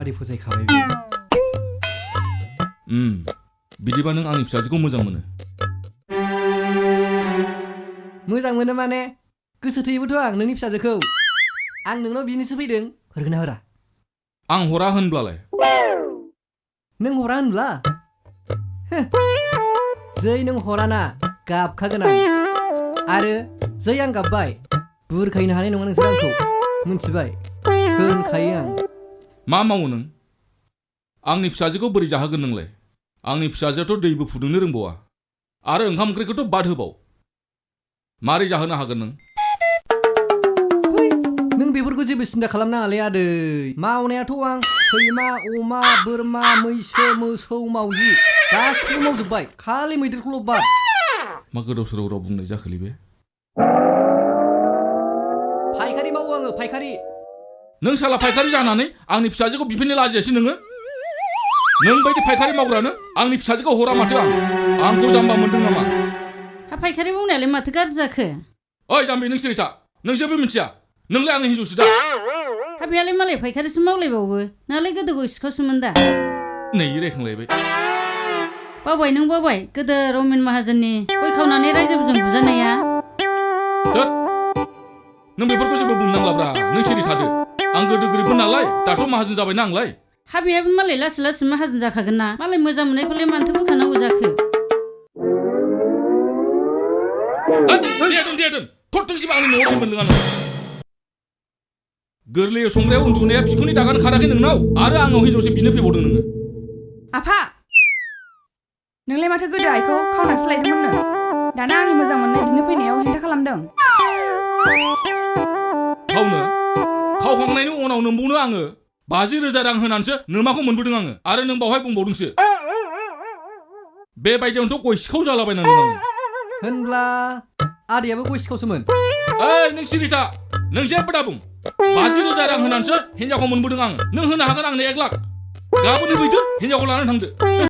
आरि फसायखाबाय बिदिबा नों आंनि फिसाजोखौ मोजां मोनो? मोजां मोनो माने गोसो थैयोबोथ' आं नोंनि फिसाजोखौ। आं नोंनाव बिनोसो फैदों, हरगोन ना हरा? आं हरा होनब्लालाय? नों हरा होनब्ला? जै नों हराना गाबखागोन आं। आरो जै आं गाबबाय बुरखायनो हानाय नङा नोंसोर आंखौ, मिन्थिबाय? होनखायो आं। मा मावो नों? आंनि फिसाजोखौ बोरै जाहोगोन नोंलाय? आंनि फिसाजोआथ' दैबो फुदुंनो रोंबावा आरो ओंखाम ओंख्रिखौथ' बाद होबाव। मारै जाहोनो हागोन नों? नों बेफोरखौ जेबो सिन्था खालामनाङालै आदै। मावनायाथ' आं सैमा, अमा, बोरमा, मैसो, मोसौ, मावजि गासिखौबो मावजोब्बाय, खालि मैदेरखौल' बाद। मा गोदाव सोराव राव बुंनाय जाखोलै बे? फायखारि मावो आङो, फायखारि। नों साला फायखारि जानानै आंनि फिसाजोखौ बिफिननो लाजियासै नोङो? नों बायदि फायखारि मावग्रानो आंनि फिसाजोखौ हरा माथो आं। आंखौ जाम्बा मोनदों नामा? हा फायखारि बुंनायालाय माथो गाज्रि जाखो? ओइ जाम्बि, नों सिरिथा। नों जेबो मिथिया। नोंलाय आंनि हिन्जावसो दा। हा बेयालाय मालाय फायखारिसो मावलायबावो। नोंहालाय गोदो गय सिखावसोमोन दा। नै रायखांलायबाय। बावबाय नों बावबाय गोदो रमेन माहाजोननि गय खावनानै रायजोफोरजों बुजानाया? थोद, नों बेफोरखौ जेबो बुंनांलाब्रा। नों सिरि थादो। आं गोदो गोरिबमोन नालाय, दाथ' माहाजोन जाबायना आंलाय। हा बेहाबो मालाय लासै लासै माहाजोन जाखागोन ना। मालाय मोजां मोननायखौलाय मानोथो बोखानांगौ जाखो? दे दोन। थरथोंसैबा आंनि न'आव दै मोनलोङानो। गोरलैयाव संग्रायाव उन्दुनाया बिखुंनि दागानो खाराखै नोंनाव? आरो आंनाव हिनजावसो बिनो फैबावदों नोङो? आफा, नोंलाय माथो गोदो आइखौ खावनासो लायदोंमोननो। दाना आंनि मोजां मोननाय बिनो फैनायाव हेंथा खालामदों। खावखांनायनि उनाव नोंबावनो आङो 50,000 रां होनानैसो नोमाखौ मोनबोदों आङो। आरो नों बावहाय बुंबावदोंसो बेबायदियावनोथ' गय सिखाव जालाबायनांदों आङो। होनब्ला आदैयाबो गय सिखावसोमोन? ओइ नों सिरिथा। नों जेबो दा बुं। 50,000 रां होनानैसो हिनजावखौ मोनबोदों आङो। नों होनो हागोन आंनो 1 लाख। गाबोन फैदो, हिनजावखौ लानानै थांदो।